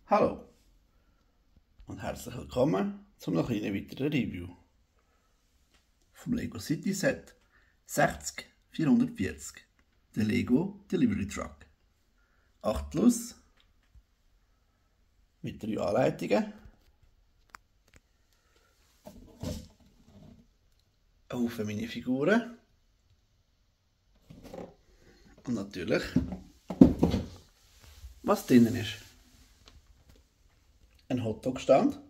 Hallo und herzlich willkommen zu einem kleinen weiteren Review vom Lego City Set 60440, der Lego Delivery Truck. 8 Plus mit 3 Anleitungen, ein Haufen Minifiguren und natürlich, was drinnen ist. Ein Hotdog-Stand,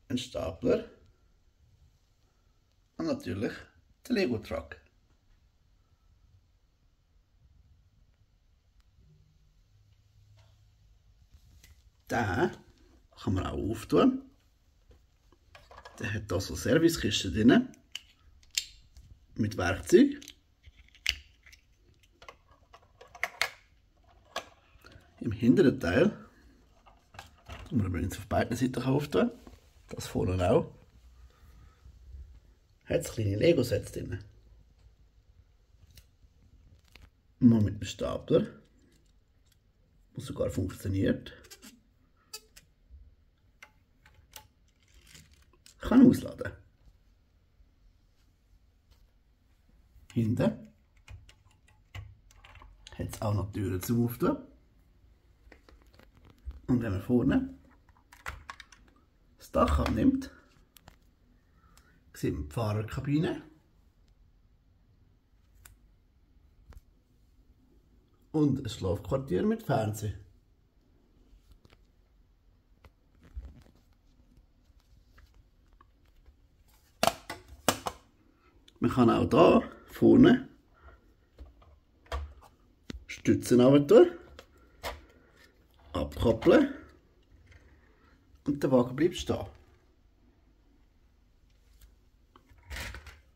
ein Stapler und natürlich der Lego-Truck. Den kann man auch auftun. Der hat hier so Servicekisten drin mit Werkzeug. Im hinteren Teil tun wir übrigens auf beiden Seiten auftun. Das vorne auch. Hat es kleine Lego-Sets drin. Mal mit dem Stapler, der sogar funktioniert. Kann ausladen. Hinten hat es auch noch Türen zum Auftun. Und wenn man vorne das Dach abnimmt, sieht man die Fahrerkabine und ein Schlafquartier mit Fernsehen. Man kann auch hier vorne Stützen tun, abkoppeln und der Wagen bleibt stehen.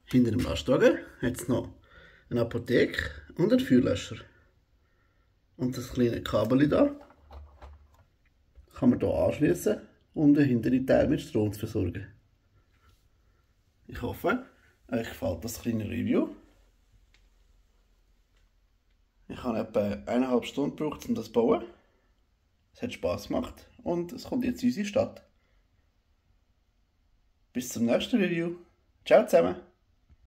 Hinter dem Lastwagen hat es noch eine Apotheke und einen Feuerlöscher. Und das kleine Kabel hier kann man hier anschließen, um den hinteren Teil mit Strom zu versorgen. Ich hoffe, euch gefällt das kleine Review. Ich habe etwa 1,5 Stunden gebraucht, um das zu bauen. Es hat Spass gemacht und es kommt jetzt in unsere Stadt. Bis zum nächsten Review. Ciao zusammen!